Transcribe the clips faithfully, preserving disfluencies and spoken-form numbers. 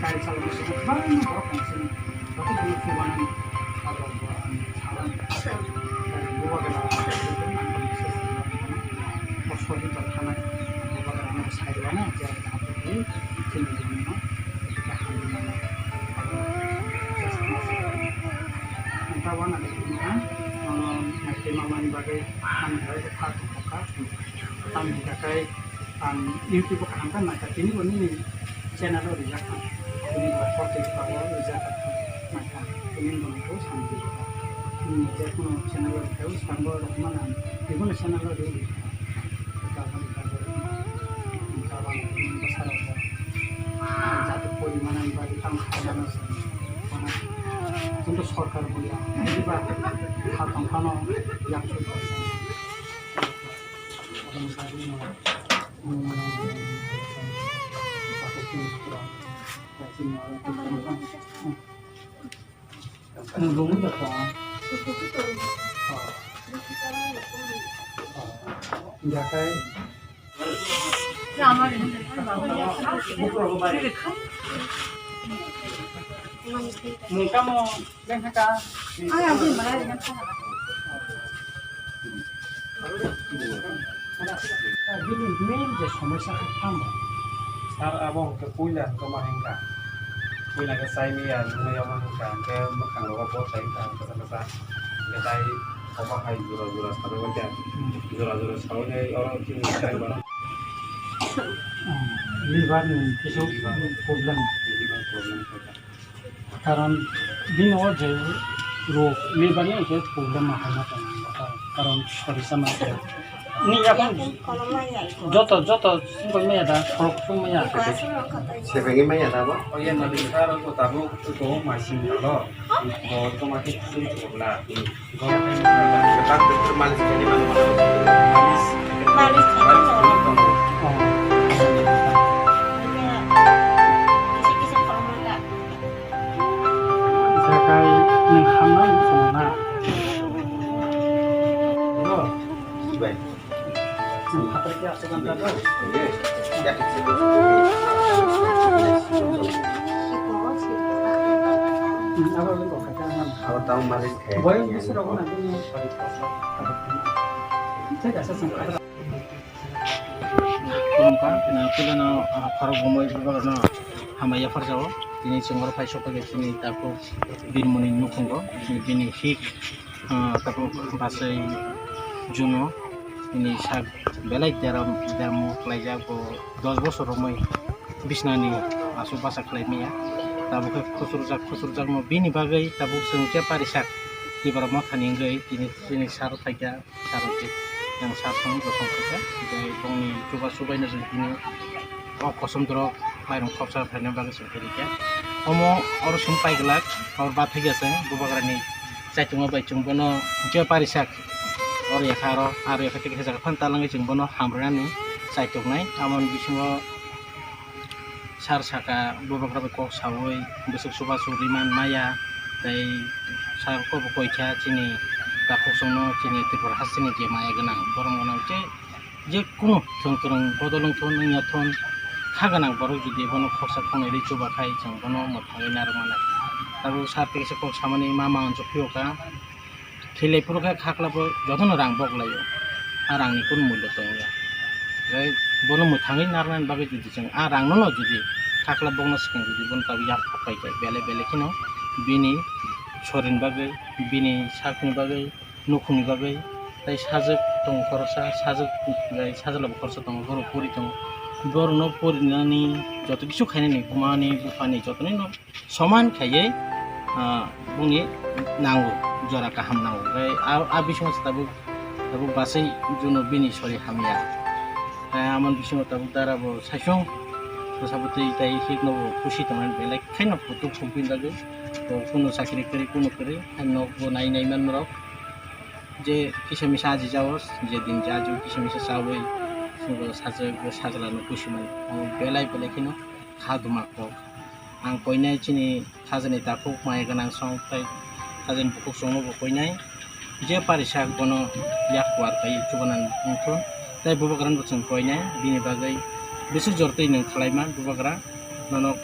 Gari chalok se kwbangma borok tong sini. Joto bono chubanani borok bo ang salam. Bubagra ang hospital thanai. Bubagra ang sai rwna je ang chini jini no hamri mano. Ang tabana ang mama ni bagwi ang bai kha kha. Ang hingkha khe ang YouTube o kaham khe naikha, tini bo nini channel o rijak kha. Tini bo koktwi kha o rijak kha, naikha. Tini bo nini bo samjak kha. Nini je kono channel o rijak kha, swkang bo rok mano ang, tini bo channel o rijak kha. Jati porimanani bagwi tamo khainano se. Chwngno sorkar buya. Eba ha tongphano yakchu. Nung bumung da tong. Jakai. Mungkamo lengkha ka. Bini main je somosya khe tamo? Sir, abo hwnkhe puila hwnkhe ma hwnkha. Puila khe chai maya, nungmaya ma hwnkha, hwnkhe mwkhang rogo bo chai wngkha, kwchak kwchak. Hwnkhe tai omo hai jora jora sabai manya. Jora jora sabai nai oro chini driver. Liver ni kisu problem. Liver problem khaikha. Karon bini o je rok lebani o je problem ma hai ma tong, karon sori sama je. Ni yakon joto, joto singkoi maya da, khorok sung maya. Sebengwi maya da bo? O ye nadi sar ko tabu ko ma sing lo. Bo to ma ki sing ko la. Malis khaina. Malis khaina. Jakai nwng hamnai chwngna. Bai. Nwng phatar khe aswk ang kha. Abo nwng kok kha. Abo tamo malis khe. Boyang bwswk rok na bini. Thik asa chwng kha. Khulumkha, ah, puilano, ah, khorok bumui bubagrano hambai yapharjao. Tini chwng oro phai sokphaikha chini takhuk Birmoni nukhungo, bini hik, ah, takhuk Basai Juno, bini sak belai deram, dermo khlaijak, bo dos bosor romwi bisnani aswk basa khlai manya. Tabuk khe khusurjak, khusurjakno bini bagwi tabuk chwng khe parisak Tipra Mothani wngwi tini chini sar phaikha. Sar hwnkhe yang sar song bosong khaikha, tei bongni chubachu baino chwng tini o kosom dorok mairung khopsa phaina bagwi chwng phai rikha. Omo oro chwng paiglak, oro bathai ya se bubagrani chaitokma bai chwng bono je parisak oro yakha aro, aro yakha tei kaisa jaga phano talangwi chwng bono hamrwnani chaitoknai. Amoni bisingo sar saka, bubagra bai kok saui bwswk chubachu ri man maya, tei sar kok bo koikha chini takhuk chwngno chini Tripura hasteni je maya gwnang, borom gwnang je, je kunu thwng kwrwng bodol wng thun wngya thun, kha gwnang borok jodi bono khoroksa khoroknwi ri chuba khai chwng bono mwthangwi narwk mano. Tabuk sar tei kisa kok samani ma ma uansuk phiyokha. Khilai phuru khe kha kla bo jotono rang bok laio. A rangni kun mulya tongya. Tei bono mwthangwi narwknani bagwi jodi chwng a rangno no jodi kha kla bokna swkang jodi bono tabuk yak phak pai khe belai belai kheno bini sorini bagwi, bini sakni bagwi, nukhungni bagwi tei sajwk tongo khoroksa, sajwk bai sajwla bo khoroksa tongo, borok pori tongo. Borokno porinani joto kisu khainani bumani buphani jotono no soman khaiwi, ah, boni nango, jora kaham nango. Tei a, a bisingo se tabuk, tabuk basai juno bini sori hamya. Tei amoni bisingo tabuk dara bo saichung bwsa bwtwi tei hikno bo khusi tongmani belai khaino kutuk songpini bagwi. Bo kunu chakri kwrwi, kunu kwrwi, hai nok bo nai nai man norok. Je kisa misa aji jao, je din ja ju kisa misa chawi, swngo sajwk, sajwlano kusi mani. Omo belai belai kheno kha duma kok. Ang koinai chini sajani takhuk maya gwnang song tei sajani bukhuk songno bo koinai. Je parisak bono yak kuar pai chubanan wngthun. Tei bubagrano bo chwng koinai, bini bagwi bwswk jor twi nwng khlaima bubagra nono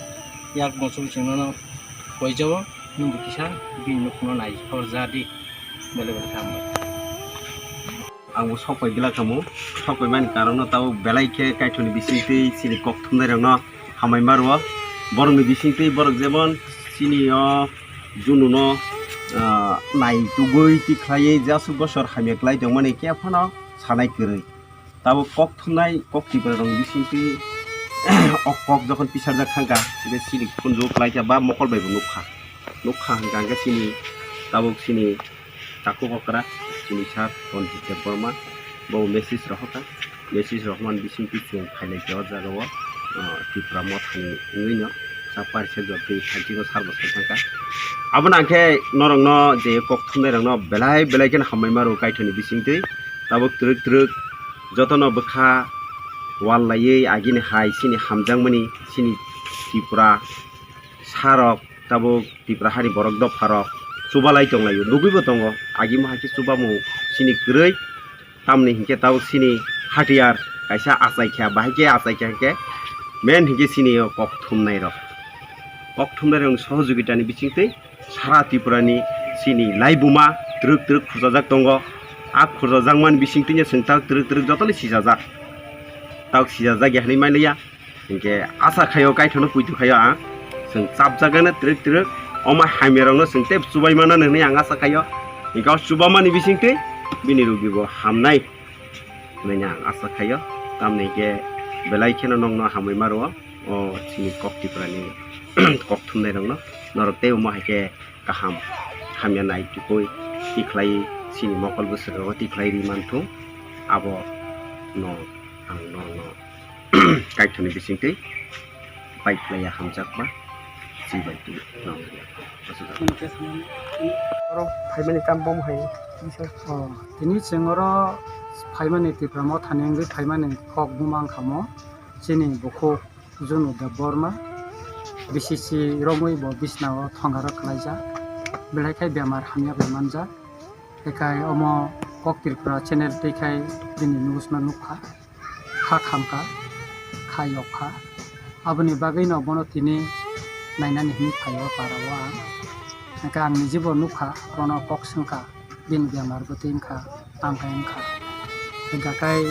Yak mochung chwngno no koijao, nwngbo kisa bini nukhungno nai khor ja di, bele bele kha hambai. Ang bo sok pai glak kamo, sok pai mani karon no tabuk belai khe Kaitorni bisingtwi chini kok thumnai rokno hambai ma rwo. Borokni bisingtwi borok jemon chini o Jununo, ah, nai tugwi tikhlaiwi jasuk bosor hamya klai tongmani khe phano sanai kwrwi. Tabuk kok thumnai kok Tipra rokni bisingtwi o kok jokhon pisarjak thangkha, tei chini khunju klaikha ba mokol bai bo nukha. Nukha hwnkha hwnkhe chini tabuk chini takhuk okra chini sir Ranjit Debbarma bo message rohorkha. Message rohormani bisingtwi chwng phailaikha o jagao, ah, Tipra Mothani wngwino chapari se jotwi thanchino sir bo sai thangkha. Abono hwnkhe norokno je kok thumnai rokno belai belai kheno hambai ma rwo Kaitorni bisingtwi. Tabuk twrwk twrwk jotono bwkha wal laiwi agini hai chini hamjakmani chini Tripura sarok tabuk Tripura hani borok dopharok chubalai tonglaio, nugwibo tongo. Agimo hai khe chubamung chini kwrwi, tamni hinkhe tabuk chini hatiyar kaisa achaikha, bahai khe achaikha hinkhe main hinkhe chini o kok thumnairok. Kok thumnairokni sohojogitani bisingtwi sara Tripurani chini laibuma twrwk twrwk khurchajak tongo. A khurchajakmani bisingtwino chwng tak twrwk twrwk jotoni sijajak. Tak sijajak ya hwnwi manya. Hinkhe asa khaio, Kaitorno puitu khaio ang. Chwng chapjagano twrwk twrwk. Omo hamyarokno chwng tei chubai manani hwnwi ang asa khaio. Hinkhe o chubamani bisingtwi bini rugibo hamnai hwnwi ang asa khaio. Tamni hinkhe belai kheno nokno hamwi ma rwo o chini kok Tripurani kok thumnairokno. Norok tei omo hai khe kaham hamya nai tubui tikhlai chini mokol bwswk rogo tikhlai ri manthung. Abo no ang norokno Kaitorni bisingtwi pai khlaiya hamjakma chibai twi. Oro phaimani tam bom hai kisa. Oh, tini chwng oro phaimani Tipra Mothani wngwi phaimani kok buma wngkha mo chini bukhuk Junu Debbarma, B C C romwi bo bisnao thongaro kwlaijak, belai khe bemar hamya bai manjak. Ekai omo Kok Tripura channel twi khai bini news no nukha, kha khamkha, kha yokha. Aboni bagwi no bono tini nainani hinwi phaio para o ang. Hwnkhe ang nijibo nukha, bono kok swngkha, bini bemar bwtwi wngkha, tang hai wngkha. Hwnkhe kai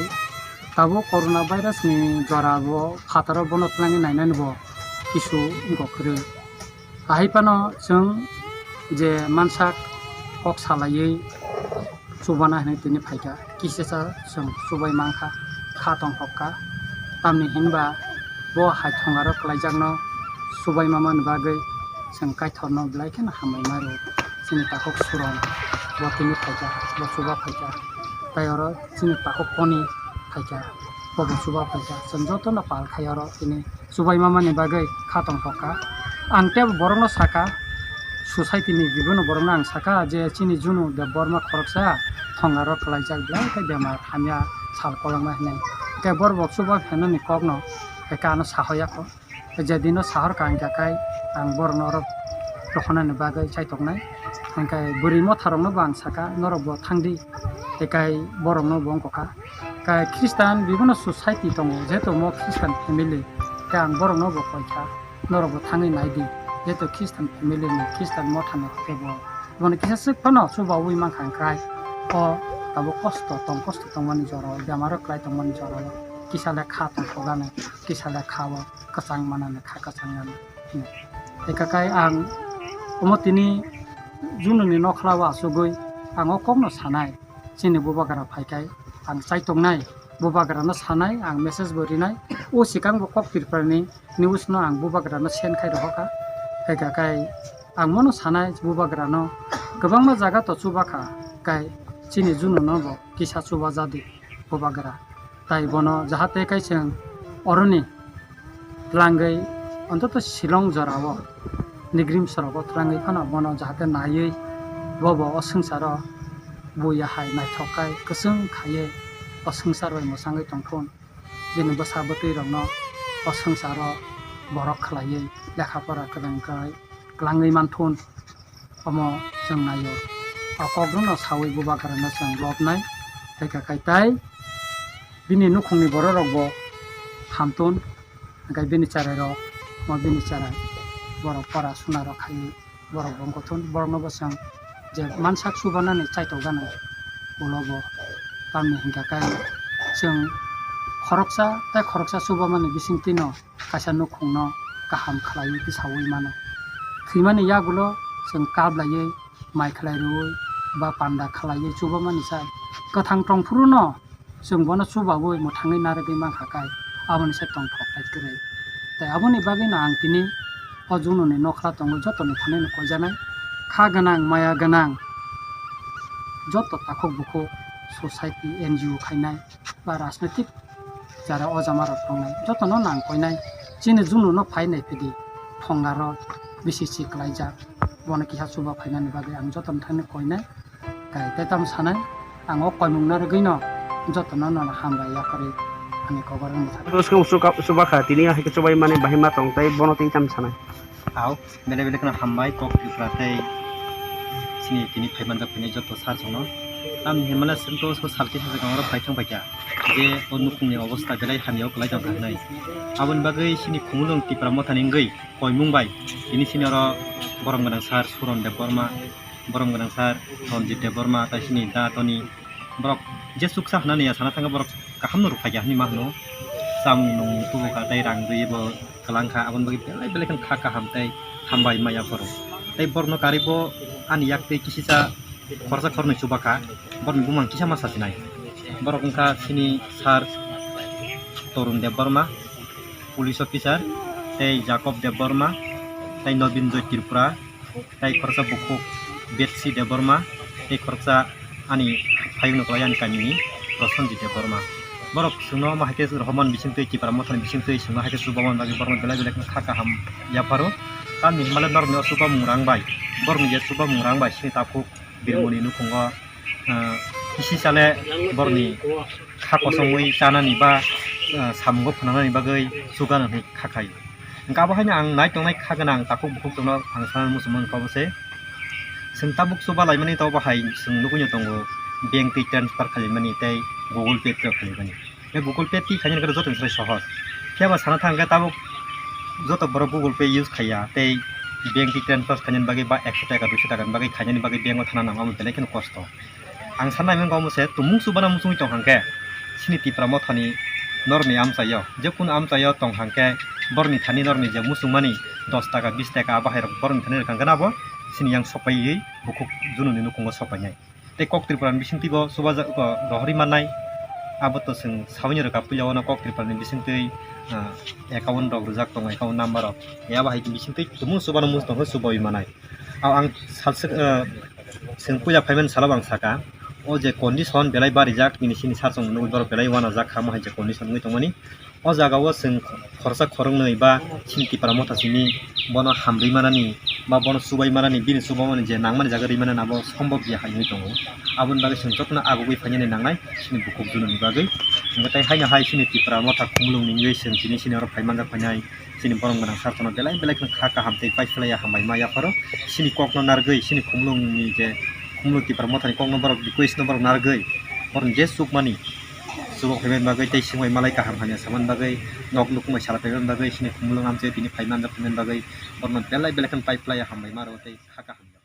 tabuk corona virus ni jora bo phataro bono twlangwi nainani bo kisu wngkha kwrwi. Ahai phano chwng je mansak kok salaiwi chubana hinwi tini phaikha, kisisa chwng chubai mankha, kha tongthokka. Tamni hinba bo hai thongaro kwlaijakno chubai mamani bagwi chwng Kaitorno belai kheno hambai ma rwo. Chini takhuk Suron bo tini phaikha, bo chuba phaikha. Tai oro chini takhuk Koni phaikha, bo bo chuba phaikha. Chwng jotono pal khai oro tini chubai mamani bagwi kha tongthokka. Ang tei borokno saka, society ni bibino borokno ang saka je chini Junu Debbarma khoroksa thongaro kwlaijak belai khe bemar hamya sal kolokma hinwi. Tei borok bo chuba phainani kokno eka ano sahoyakho. Je dino sahor kang kha khai ang borokno oro rohonani bagwi chaitoknai. Hwnkhe bwrwi motharokno bo ang saka norok bo thangdi, tei kai borokno bo wngkha. Kai Christian bibino society tongo, jehetu omo Christian family, khe ang borokno bo koi kha, norok bo thangwi nai di, jehetu Christian family ni, Christian motha ni hwnkhe bo, bono kisa swk phano chubaui mankha, hwnkhe o tabuk kosto tong, kosto tongmani jora o, bemaro kwlai tongmani jora o, kisa le kha tongthokgani, kisa le kha o kwchang manani, kha kwchang nani. Eka kai ang omo tini Jununi nokhla o achugwi ang o kokno sanai. Chini bubagra phaikai ang chaitongnai, bubagrano sanai, ang message bo rinai. O swkang bo Kok Tripurani news no ang bubagrano send khai rohorkha. Eka kai ang mono sanai bubagrano kwbangma jaga to chubakha, kai chini Jununo bo kisa chuba jadi bubagra. Tai bono jahate kai chwng oroni twlangwi, ontoto Shillong jorao, Nigrim sorogo twlangwi phano bono jahate naiwi, bo bo o swngcharo buya hai naithok khai kwchwng khaiwi o swngchar bai mwchangwi tongthun. Bini bwsa bwtwi rokno o swngcharo borok khlaiwi lekha pora kwrwng khai kwlangwi manthun. Omo chwng naio. O kokno saui bubagrano chwng lobnai. Hai kha khai tai bini nukhungni bororokbo hamtun, hwnkhe bini cherairok, omo bini cherai. borok pora suna rok khai borok bo wngkha thun borok no bo chwng je mansak chubanani chaitok gana ulo bo tamni hinkha khe chwng khoroksa tei khoroksa chubamani bisingtwi no kaisa nukhungno kaham khlaiwi tisaui mano. Thwimani yagulo chwng kap laiwi, mai khlai rwui ba panda khlaiwi chubamani sai kwthang tongphuru no chwng bono chubaui mwthangwi narwgwi mankha kai aboni sai tongthok hai kwrwi. Tai aboni bagwi no ang tini o Junoni nokhla tongo jotoni thani no koijanai kha gwnang maya gwnang joto takhuk bukhuk society N G O khainai ba rajnitik jara o jama rok tongnai jotono nang koinai chini Juno no phai nai phidi thonga rok bisi si kwlaijak bono kisa chuba phainani bagwi ang jotono thani koinai kai tei tamo sanai ang o koimung narwgwi no jotono no hambai yakarwi ani kokor wngwi thang. Bwskango chuka-, chuba kha tini hai khe chubai mani bahai ma tong tei bono tei tamo sanai. Ao, belai belai kheno hambai kok Tripura tei chini tini phaimanjak phini joto sir chwngno. Tamni hwnmale chwngto so salti sajak oro phai thang paikha je o nukhungni obostha belai hamya o kwlai tongkha hwnwi. Aboni bagwi chini Khumulwng Tipra Mothani wngwi koimung bai tini chini oro borom gwnang sir Suron Debbarma, borom gwnang sir Ranjit Debbarma, tai chini da Toni. Borok je chuksa hwnani ya sana thangkhe borok kahamno rwphaikha hwnwi ma hwno. Chamung nung tubu kha tei rang rwi bo kwlang kha, aboni bagwi belai belai kheno kha kaham tei hambai ma yapharo. Tei borokno karwi bo ani yak tei kisisa khorsa khornwi chuba kha, borokni bumang kisa ma sachinai. Borok wngkha chini sir Torun Debbarma, police officer, tei Jacob Debbarma, tei Nobin Joy Tripura, tei khoroksa bukhuk Betsi Debbarma, tei khoroksa ani phayungno kwlai ani kamini Prosenjit Debbarma. Borok chwngno omo hai khe rohormani bisingtwi, Tipra Mothani bisingtwi chwngno hai khe chubaman bagwi borokno belai belai kheno kha kaham yapharo. Tamni hwnmale norokni o chubamung rang bai, borokni je chubamung rang bai chini takhuk Birmoni nukhungo, ah, kisi sale borokni kha kosongwi chanani ba, ah, samungo phwnanani bagwi chugano hwnwi kha khai. Hwnkhe abo haino ang nai tongnai kha gwnang takhuk bukhuk tongno ang sana muchungma wngkha obo se. Chwng tabuk chuba laimani to obo hai chwng nugwino tongo bank twi transfer khailaimani tei Google Pay twi khailaimani. Tei Google Pay twi khainani khe joto ni srai sohor. Phiya ba sana thang khe tabuk joto borok Google Pay use khaiya tei bank twi transfer khainani bagwi ba ekso taka duiso taka ni bagwi khainani bagwi bank o thana nango amo belai kheno kosto. Ang sanai mangkha omo se tumung chubana muchungwi tong hang khe chini Tipra Mothani norokni amchaio, je kunu amchaio tong hang khe borokni thani norokni je muchungmani dos taka bis taka abo hai rok borokni thani rwkha hwnkhe abo chini yang sopaiwi bukhuk Junoni nukhungo sopainai. Tei kok Tripura ni bisingtwi bo chubajakgo rohorwi mannai. Abo to chwng saui rwkha puila o no kok Tripura ni bisingtwi, ah, account rok rijak tongo, account number rok. Abo hai bisingtwi tumung chubano muchung tong khe chubaui manai. Ao ang salsa, ah, chwng puila phaimani salo ang saka, o je condition belai barijak, bini sini sar chwng nugwi borok belai uanajak kha, omo hai je condition wngwi tongmani. O jaga o chwng khoroksa khoroknwi ba chini Tipra Motha simi bono hamrwi manani ba bono chubai manani, bini chubamani je nangmani jaga rwi manani abo sombobya hai wngwi tongo. Aboni bagwi chwng jotono agugwi phainani nangnai chini bukhuk Junoni bagwi. Hwnkhe tei haino hai chini Tipra Motha Khumulwng ni wngwi chwng tini chini oro phai manjak phainai chini borom gwnang sir chwngno belai belai kheno kha kaham tei paiphlaiya hambai ma yapharo. Chini kokno narwgwi chini Khumulwng ni je Khumulwng Tipra Mothani kokno borok request no borok narwgwi borokni je chukmani chubok phaimani bagwi tei swngbai malai kaham hamya samani bagwi, nok nukhung bai sala phaimani bagwi, chini Khumulwng amchai tini phai manjak phaimani bagwi, borokno belai belai kheno paiphlaiya hambai ma rwo tei kha kaham.